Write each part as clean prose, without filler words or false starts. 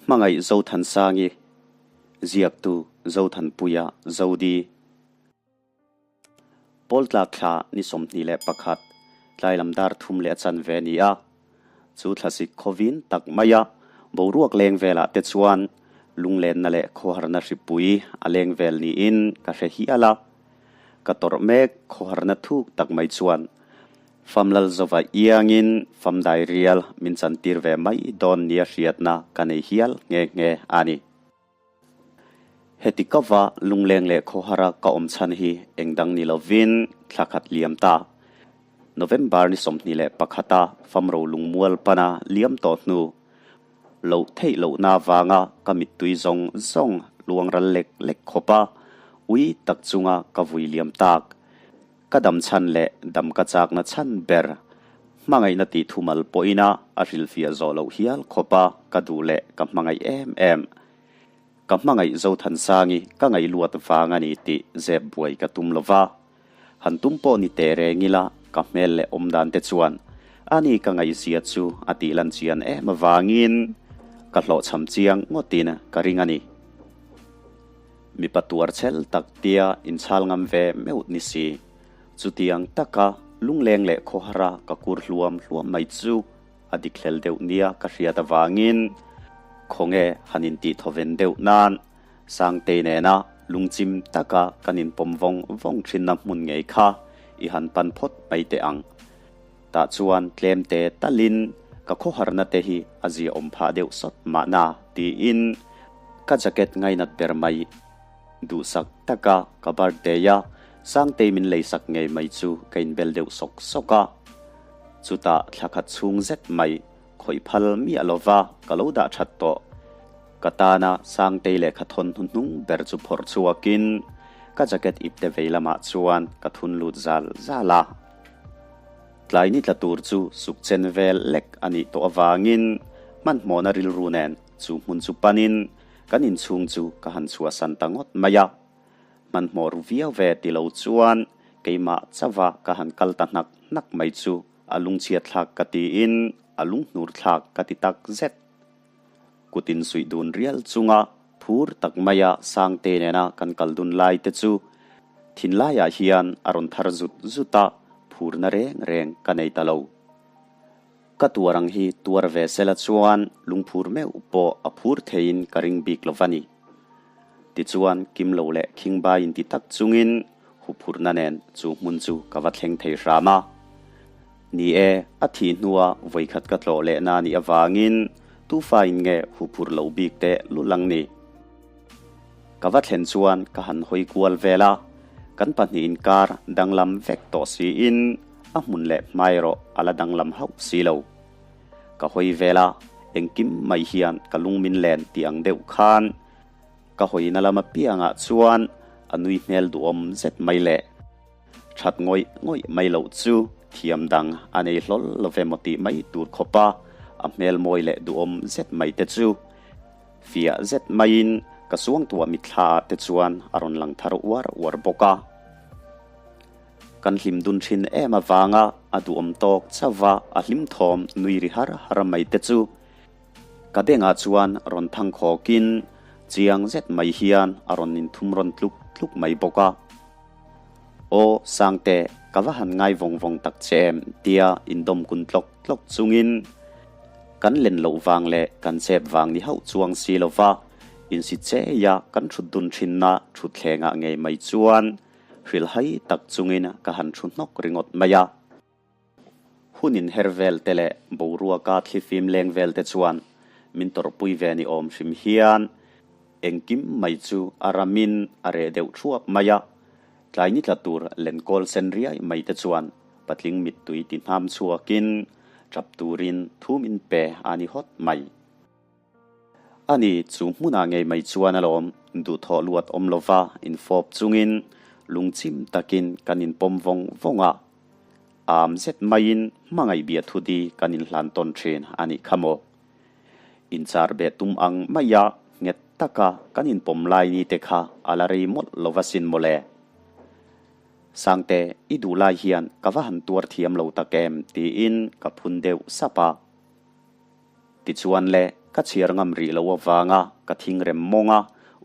Hmangaih Zothansangi, Ziaktu Zothanpuia Zodi. Pawltlak thla ni 21, tlailam dar thum leh a chanve a ni a. Chu thlasik khawvin tak maia boruak leng velah te chuan lunglenna leh khawharna hripui a leng vel niin ka hre hial a. Ka tawrh mek khawharna thuk tak mai chuan Famlal zova iangin famdai rial min chantir ve mai dawn nia hriatna ka nei hial nghe nghe a ni. Heti kava lungleng leh khawhara ka awm chhan hi eng dang ni lovin thla khat liam ta. November ni 21 a famro lungmual pana liam tawh hnu loh theih lohna avanga ka mittui zawng zawng luang ral lek lek khawpa ui tak chunga ka vui liam tak. Ka dam chhan leh dam ka chakna chhan ber hmangaihna tih thumal pawhina a hrilhfiah zawh loh hial khawpa ka duh leh ka hmangaih em em. Ka hmangaih Zothansangi ka ngaih luat vang a ni tih zep buai ka tum lo va. Han tum pawh ni teh reng ila ka hmel leh awm dan te chuan ani ka ngaihzia chu a tih lan chian em avangin ka hlawhchham chiang ngawtin ka ring a ni. Mipa tuar chel tak tia inchhal ngam ve meuh ni si. Chutiang taka lungleng leh khawhara ka kur hluam hluam mai chu a dik hlel deuh nia ka hriat avangin khawnge han intih thawven deuh nan Sangtei nena lungchim taka kan inpawm vawng vawng thinna hmun ngei kha i han pan phawt mai teh ang. Tah chuan tlem te talin ka khawharna te hi a ziaawm phah deuh sawt mahna tiin ka jacket ngainat ber mai duhsak taka ka birthday a Sangtei min leisak ngei mai chu ka inbel deuh sawk sawk a. Chutah thla khat chhung zet mai khawih phal miah lova ka lo dah that tawh. Ka tana Sangtei lehkha thawn hnuhnung ber chu phawrh chhuakin ka jacket ipte vei lamah chuan ka thun lut zal zal a. Tlai ni tla tur chu suk chen vel lek a nih tawh avangin hmanhmawhna rilru nen chu hmun chu panin kan inchhung chu ka han chhuahsan ta ngawt mai a. Hmanhmawh ru viau ve ti lo chuan keimah chauha ka han kal ta hnak hnak mai chu a lungchhiat thlak ka tiin a lunghnur thlak ka ti tak zet. Kut insuih dun rial chunga phur tak maia Sangte nena kan kal dun lai te chu thinlaiah hian a rawn thar zut zut a, phurna reng reng ka nei ta lo. Ka tuar ang hi tuar ve sela chuan lungphur meuh pawh a phur theiin ka ring bik lo va ni. Tichuan kim lo leh khingbai inti tak chungin huphurhna nen chu hmun chu ka va thleng thei hram a. Ni e, a thih hnua vawikhat ka tlawh lehna a nih avangin tufa in nge huphurh lo bik teh lul ang ni. Ka va thlen chuan ka han hawi kual vel a, kan pahnih inkar danglam vek tawh siin a hmun leh hma erawh a la danglam hauh si lo. Ka hawi vel a, engkim mai hian ka lung min len tih ang deuh khan ka hawina lam apiangah chuan a nui hmel duhawm zet mai le. That ngawih ngawih mai loh chu thiam dang a nei hlawl lo ve maw tih mai tur khawpa a hmel mawi leh duhawm zet mai te chu fiah zet maiin ka suangtuah mitthla te chuan a rawn lang thar uar uar bawk a. Kan hlim dun thin em avanga a duhawm tawk chauha a hlim thawm nui ri har har mai te chu ka bengah chuan rawn thang khawkin chiang zet mai hian a rawn inthum rawn tluk tluk mai bawk a. Aw Sangte, ka va han ngai vawng vawng tak che em tia indawm kun tlawk tlawk chungin kan len loh vang leh kan chep vang ni hauh chuang si lova insi cheia kan thut dun thinna thutthlengah ngei mai chuan hrilhhai tak chungin ka han thu hnawk ringawt mai a. Hun inher vel te leh boruaka thlifim leng vel te chuan min tawrhpui ve ni awm hrim hian engkim mai chu a ramin a reh deuh thuap mai a, tlai ni tla tur lenkawl sen riai mai te chuan patling mittui ti hnam chhuakin tap turin thu min pe a ni hawt mai. Ani chu hmunah ngei mai chuan alawm duhthawh luat awm lova infawp chungin lungchim takin kan inpawm vawng vawng a. Am zet maiin hmangaih bia thudi kan inhlan tawn thin a nih kha maw? Inchar beh tum ang maia nghet taka kan inpawm lai ni te kha a la rei mawlh lo va sin mawle. Sangte, i duh lai hian ka va han tuar thiam lo tak em? tiin ka phun deuh sap a. Tichuan le, Ka chhiar ngam rih lo avanga ka thingrem mawng a,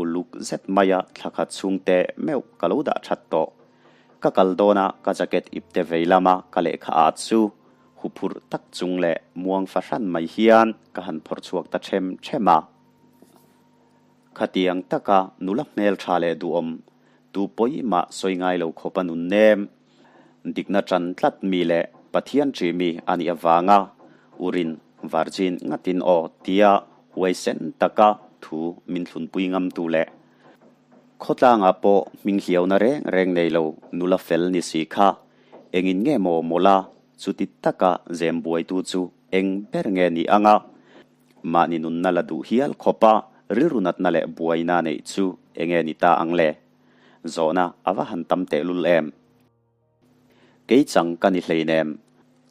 uluk zet maia thla khat chhung teh meuh ka lo dah that tawh. Ka kal dawna ka jacket ipte vei lama ka lehkha ah chu huphurh tak chung leh muang fahran mai hian ka han phawrh chhuak ta ṭhem ṭhem a. Khatiang taka nula hmelṭha leh duhawm tu pawi mah sawi ngai lo khawp a nun nem. Dikna ṭan tlat mi leh Pathian ṭih mi a nih avanga Urin Virgin ngatin aw tia huaisen taka thu min thlunpui ngamtu leh Khawtlangah pawh hming hliauna reng reng nei lo nula fel ni si kha engin nge maw mawla chuti taka zem buaitu chu eng ber nge ni anga mahni nunna la duh hial khawpa rilru natna leh buaina neih chu enge ni ta ang le? Zawhna a va han tam tehlul em? Kei chang ka ni hleinem.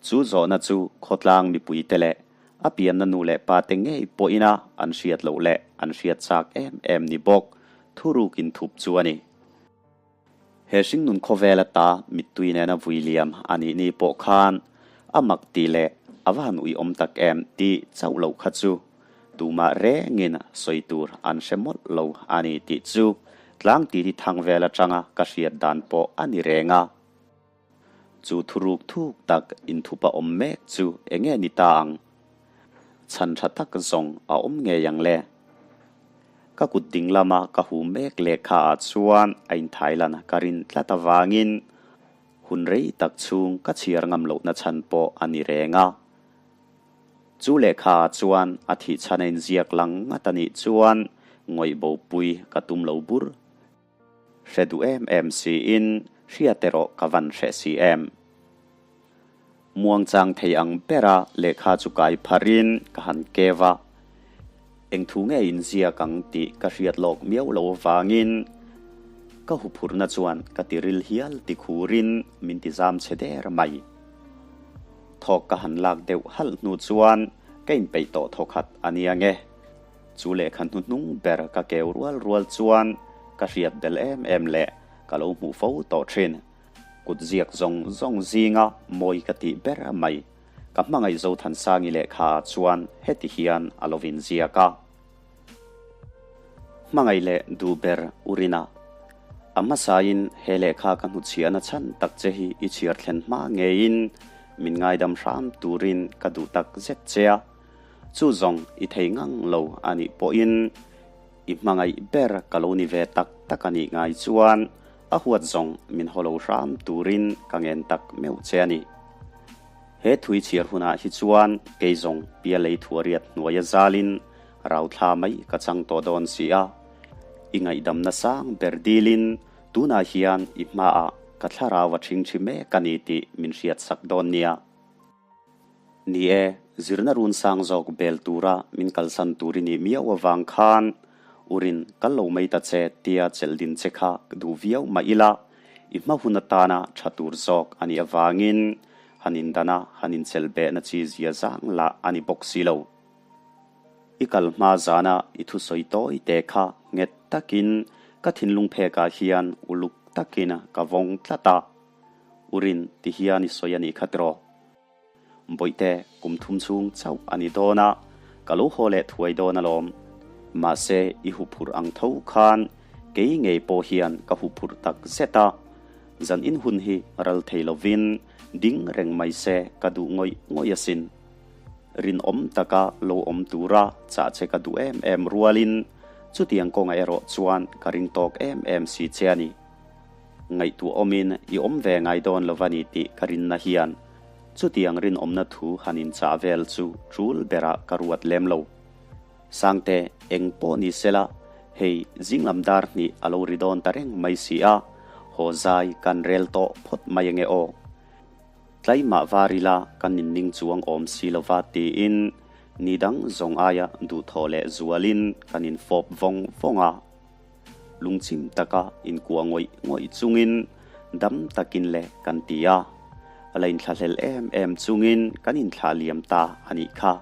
Chu zawhna chu khawtlang mipuite leh a pianna nu leh pate ngei pawhina an hriat loh leh an hriat chak em em ni bawk thurukin thup chu a ni. He hringnun khawvel ata mittui nena vui liam a nih ni pawh khan a mak tih leh a va han uiawm tak em tih chauh loh kha chu tumah rengin sawi tur an hre mawlh lo a ni tih chu tlang titi thang vel atanga ka hriat dan pawh a ni reng a. Chu thuruk thuk tak inthupa awm mek chu enge ni ta ang? Chhan tha tak zawng a awm ngei ang le. Ka kut ding lama ka hu mek lehkha ah chuan a inthailan ka rin tlat avangin hun rei tak chhung ka chhiar ngam lohna chhan pawh a ni reng a. Chu lehkha ah chuan a thih chhan a inziak lang ngat a nih chuan ngawih bopui ka tum lo bur. Hre duh em em siin hriat erawh ka van hreh si em. Muangchang thei ang bera lehkha chu kai pharin ka han kev a, eng thu nge inziak ang tih ka hriat lawk miau lo avangin ka huphurhna chuan ka tiril hial ti khurin min ti zam chhe der mai. Thawk ka han lak deuh halh hnu chuan ka inpeih tawh thawkhat a nia nge. Chu lehkha hnuhnung ber ka keu rual rual chuan ka hriat bel em em leh ka lo hmuh fo tawh thin. Kut ziak zawng zawng zinga mawi ka tih ber mai. Ka hmangaih Zothansangi lehkha chuan heti hian a lo inziak a. Hmangaih leh duh ber u Rina. A hmasain he lehkha ka hnuchhiahna chhan tak che hi i chhiar thlen hma ngeiin min ngaidam hram turin ka duh tak zet che a. Chu zawng i thei ngang lo a nih pawhin i hmangaih ber ka lo ni ve tak tak a nih ngai chuan a huat zawng min haw lo hram turin ka ngen tak meuh che a ni. He thui chhiar hunah hi chuan kei zawng pialei thuariat hnuaia zalin rauthla mai ka chang tawh dawn si a. I ngaihdamna sang ber dilin tunah hian i hmaah ka thlarau a ṭhingṭhi mek a ni tih min hriatsak dawn nia. Ni e, zirna run sang zawk bel tura min kalsan tur i nih miau avang khan Urin kal lo mai ta che tia chelh din che kha duh viau mah ila, i hma hun atana tha tur zawk a nih avangin han indana han inchelh behna chi zia zang lah a ni bawk si lo. I kal hma zana i thusawi tawi te kha nghet takin ka thinlung phekah hian uluk takin ka vawng tlat a. Urin ti hian i sawi a nih kha tiraw? Bawihte, kum thum chhung chauh a ni dawn a, ka lo haw leh thuai dawn alawm. Mahse, i huphurh ang tho khan kei ngei pawh hian ka huphurh tak zet a. Zan in hun hi ral thei lovin ding reng mai se ka duh ngawih ngawih asin. Rinawm taka lo awm tura chah che ka duh em em rualin chutiang kawngah erawh chuan ka ring tawk em em si che a ni. Ngaihtuah awmin i awm ve ngai dawn lo va ni tih ka rinna hian chutiang rinawmna thu han inchah vel chu tul berah ka ruat lem lo. Sangte, eng pawh ni sela, hei zinglam dar hnih a lo ri dawn ta reng mai si a, haw zai kan rel tawh phawt mai ange aw. Tlaimah var ila kan inning chuang awm si lo va tiin ni dang zawng aia duhthawh leh zualin kan infawp vawng vawng a. Lungchim taka inkuah ngawih ngawih chungin dam takin le kan ti a, a la inthlahlel em em chungin kan inthlah liam ta a nih kha.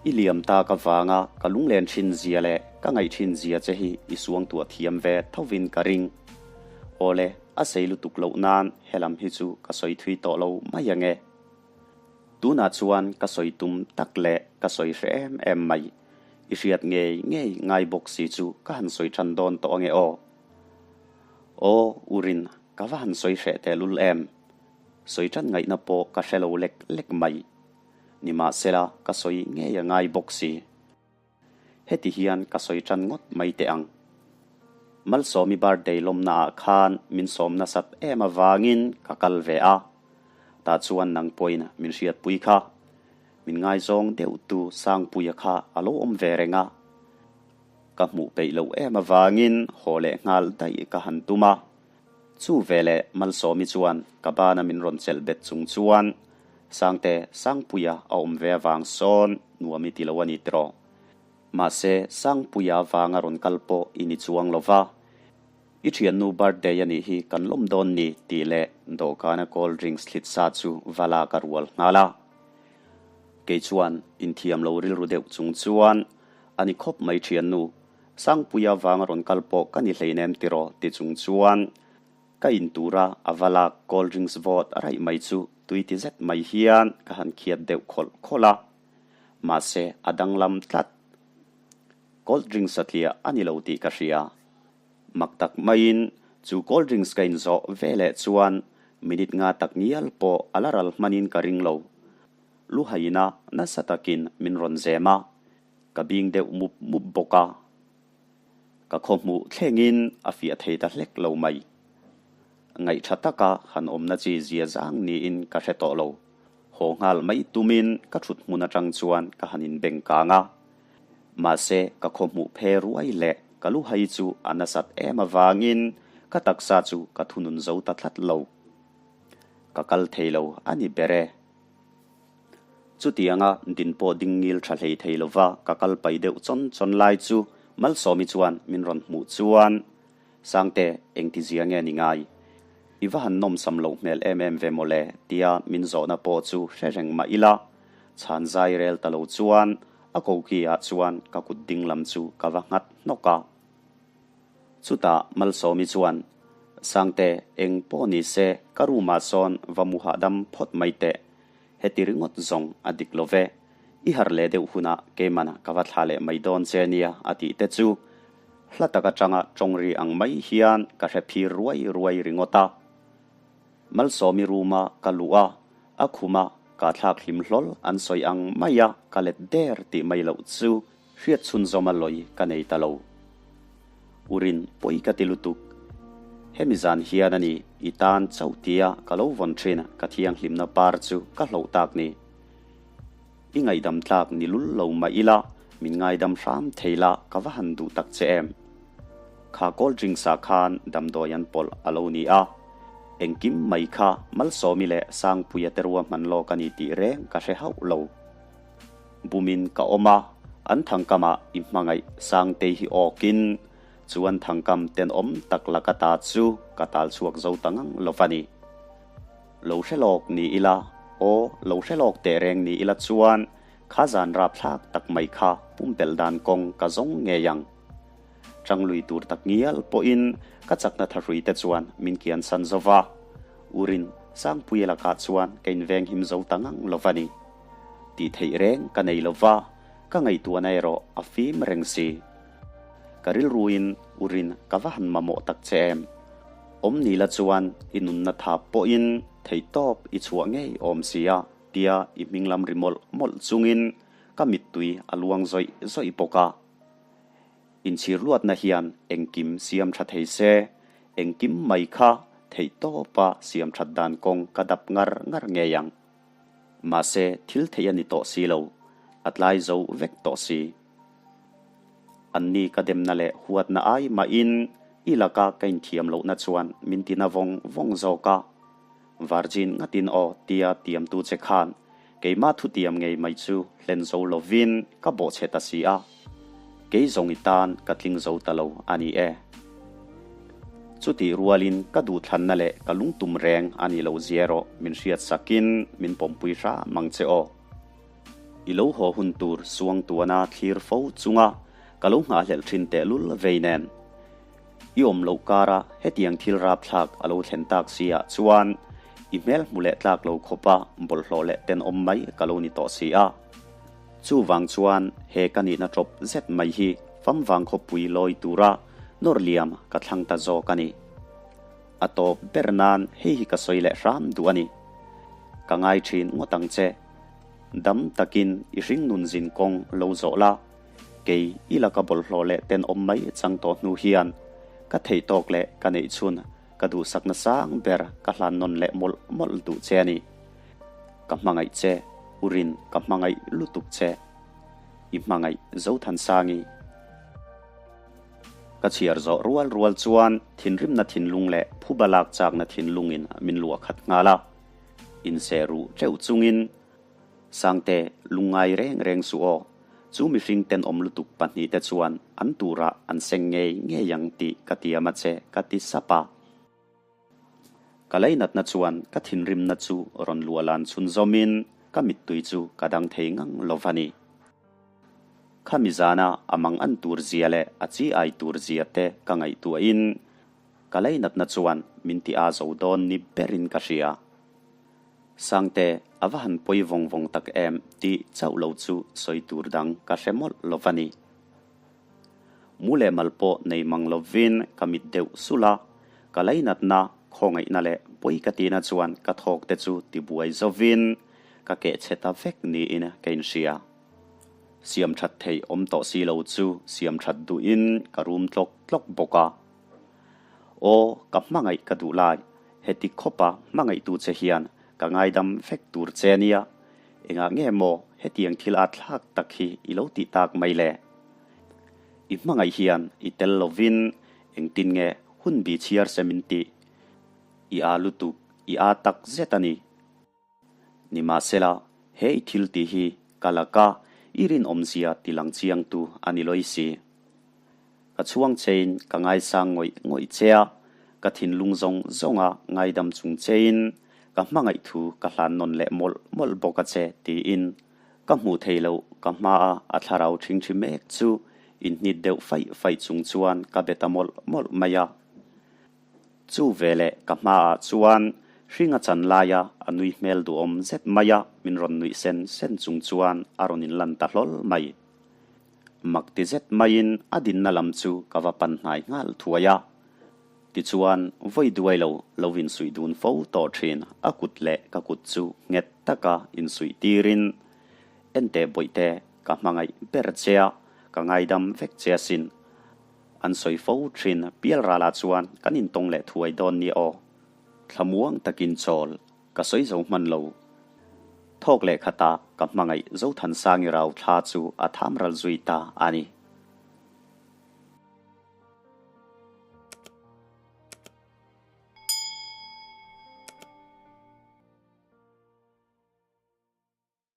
I liam tak avanga ka lunglen thin zia leh ka ngaih thin zia che hi i suangtuah thiam ve thovin ka ring. Awle, a sei lutuk loh nan helam hi chu ka sawi thui tawh lo mai ange. Tunah chuan ka sawi tum tak leh ka sawi hre em em mai. I hriat ngei ngei ngai bawk si chu ka han sawi tan dawn tawh ange aw. Aw, U Rin, ka va han sawi hreh tehlul em. Sawi tan ngaihna pawh ka hre lo lek lek mai. Nimahsela ka sawi ngei a ngai bawk si. Heti hian ka sawi tan ngawt mai teh ang. Malsawmi birthday lawmna ah khan min sawm nasat em avangin ka kal ve a. Tah chuan nang pawhin min hriatpui kha. Min ngaizawng deuhtu Sangpuia kha a lo awm ve reng a. Ka hmuh peih loh em avangin haw leh nghal daih ka han tum a. Chu veleh Malsawmi chuan ka bana min rawn chelh bet chung chuan Sangte Sangpuia a awm ve avang sawn nuam i ti lo a ni tiraw. Mahse Sangpuia vanga rawn kal pawh i ni chuang lo va. I thiannu birthday a nih hi kan lawm dawn ni tih leh dawhkana cold drinks thlit sa chu va lak a rual nghal a. Kei chuan inthiam lo rilru deuh chung chuan a ni khawp mai thiannu Sangpuia vanga rawn kal pawh ka ni hleinem tiraw ti chung chuan ka in tura a va lak cold drinks vawt raih mai chu tui ti zet mai hian ka han khiat deuh khawlh khawlh a. Mahse a danglam tlat. Cold drinks satliah a ni lo tih ka hria. Mak tak maiin chu cold drinks ka in zawh ve leh chuan minute nga tak ngial pawh a la ral hmanin ka ring lo. Luhaina nasa takin min rawn zem a. Ka bing deuh mup mup bawk a, ka khaw hmuh thlengin a fiah thei ta hlek lo mai. Ngaih tha taka han awmna chi zia zang niin ka hre tawh lo. Haw nghal mai tumin ka thut hmun atang chuan ka han inbeng kang a. Mahse ka khaw hmuh phe ruai leh ka lu hai chu a nasat em avangin ka taksa chu ka thunun zo ta tlat lo. Ka kal thei lo a ni ber e. Chutianga din pawh ding ngil tha hlei thei lova ka kal pai deuh chawn chawn lai chu Malsawmi chuan min rawn hmuh chuan, Sangte, engti zia nge ni ngai? I va han nawmsam loh hmel em em ve mawle tia min zawhna pawh chu hre reng mah ila, chhan zai rel ta lo chuan a koki ah chuan ka kut ding lam chu ka va nghat hnawk a. Chutah Malsawmi chuan, Sangte, eng pawh ni se, ka room ah sawn va mu hahdam phawt mai teh. Heti ringawt zawng a dik lo ve. I harh leh deuh hunah keimana ka va thla leh mai dawn che nia a tih te chu hla tak atanga tawng ri ang mai hian ka hre phir ruai ruai ringawt a. Malsawmi room a ka luh a, a khum a ka thlak hlim hlawl an sawi ang mai a ka let der tih mai loh chu Hriat chhunzawm a lawi ka nei ta lo. Urin pawi ka ti lutuk. Hemi zan hian a ni, i tan chauh tia ka lo vawn thin ka thianghlimna par chu ka hloh tak ni. I ngaihdam tlak ni lul lo mah ila, min ngaidam hram thei la ka va han duh tak che em. Kha cold drinks ah khan damdawi an pawlh a lo ni a. Engkim mai kha Malsawmi leh Sangpuia te ruahman lawk a ni tih reng ka hre hauh lo. Bumin ka awm a, an thangkamah i hmangaih Sangtei hi awkin chu an thangkam tenawm tak laka ta chu ka tal chhuak zo ta ngang lo va ni. Lo hre lawk ni ila, aw lo hre lawk teh reng ni ila chuan kha zan rapthlak tak mai kha pumpelh dan kawng ka zawng ngei ang. Changlui tur tak ngial pawhin ka chakna thahrui te chuan min kian san zo va, Urin Sangpuia lakah chuan ka invenghim zo ta ngang lo va ni. Tih theih reng ka nei lo va, ka ngaihtuahna erawh a fim reng si. Ka rilruin Urin ka va han mamawh tak che em? Awm ni la chuan i nunna thap pawhin theihtawp i chhuah ngei awm si a, tia i hming lam ri mawlh mawlh chungin ka mittui a luang zawih zawih bawk a. Inchhir luatna hian engkim siam tha thei se, engkim mai kha theihtawpa siam that dan kawng ka dap ngar ngar ngei ang. Mahse thil theih a ni tawh si lo, a tlai zo vek tawh si. Anni ka demna leh huatna ai mahin i laka ka inthiam lohna chuan min tina vawng vawng zawk a. Virgin ngatin aw tia tiamtu che khan keimah thutiam ngei mai chu hlen zo lovin ka bawhchhe ta si a, kei zawng i tan ka tling zo ta lo a ni e. Chutih rualin ka duhthlanna leh ka lungtum reng a ni lo zia erawh min hriat sakin min pawmpui hram ang che aw. I lo haw hun tur suangtuana thlir fo chunga ka lo nghahhlelh thin tehlul vei nen. I awm loh kara hetiang thil rapthlak a lo thlen tak si ah chuan I hmel hmu leh tlak lo khawpa bawlhhlawh leh tenawm mai ka lo ni tawh si a. Chuvang chuan he ka nihna ṭawp zet mai hi famvang khawpui lawi tura nawr liam ka thlang ta zawk a ni. A tawp ber nan hei hi ka sawi leh hram duh a ni. Ka ngai ṭhin ngawt ang che. Dam takin i hringnun zin kawng lo zawh la, kei i laka bawlhhlawh leh tenawm mai chang tawh hnu hian ka theih tawk leh ka neih chhun ka duhsakna sang ber ka hlan nawn leh mawlh mawlh duh che a ni. Ka hmangaih che, u Rin ka hmangaih lutuk che. I hmangaih Zothansangi. Ka chhiar zawh rual rual chuan thinrimna thinlung leh phuba lak chakna thinlungin min luah khat nghal a. Inseh ruh teuh chungin Sangte lungngai reng reng suh aw, chu mihring tenawm lutuk pahnihte chuan an turah an seng ngei ngei ang tih ka tiam a che ka ti sap a. Ka leinatna chuan ka thinrimna chu rawn luahlan chhunzawmin ka mittui chu ka dang thei ngang lo va ni. Khami zana a mang an tur zia leh a chi ai tur zia te ka ngaihtuahin ka leinatna chuan min ti a zo dawn ni berin ka hria. Sangte, a va han pawi vawng vawng tak em tih chauh lo chu sawi tur dang ka hre mawlh lo va ni. Mu leh mal pawh nei mang lovin ka mit deuh sulh a, ka lainatna, khawngaihna leh pawi ka tihna chuan ka thawk te chu tibuai zovin ka keh chhe ta vek niin ka inhria. Siam that theih awm tawh si lo chu siam that duhin ka rum tlawk tlawk bawk a. Aw, ka hmangaih ka duh lai, heti khawpa hmangaihtu che hian ka ngaidam vek tur che nia, engah nge maw hetiang thil a thlak tak hi i lo tih tak mai le? I hmangaih hian i tel lovin engtin nge hun bi chhiar se min tih? I â lutuk, i â tak zet a ni. Nimahsela, he i thil tih hi ka laka i rinawmzia ti lang chiangtu a ni lawi si. Ka chhuang chein ka ngaisang ngawih ngawih che a, ka thinlung zawng zawnga ngaidam chung chein ka hmangaih thu ka hlan nawn leh mawlh mawlh bawk a che tiin ka hmuh thei loh ka hmaa a thlarau ṭhingṭhi mek chu inhnit deuh faih faih chung chuan ka be ta mawlh mawlh mai a. Chu veleh ka hmaah chuan hringa chan laia a nui hmel duhawm zet maia min rawn nuih sen sen chung chuan a rawn inlan ta hlawl mai. Mak ti zet maiin a dinna lam chu ka va pan hnai nghal thuai a. Tichuan, vawi duai lo lo insuih dun fo tawh thin a kut leh ka kut chu nghet taka insuih tirin, Enteh bawihte, ka hmangaih ber che a, ka ngaidam vek che asin. An sawi fo thin pial ralah chuan kan intawng leh thuai dawn nia aw. Thlamuang takin chawl ka sawi zo hman lo. Thawk leh khatah ka hmangaih Zothansangi rau thla chu a tham ral zui ta a ni.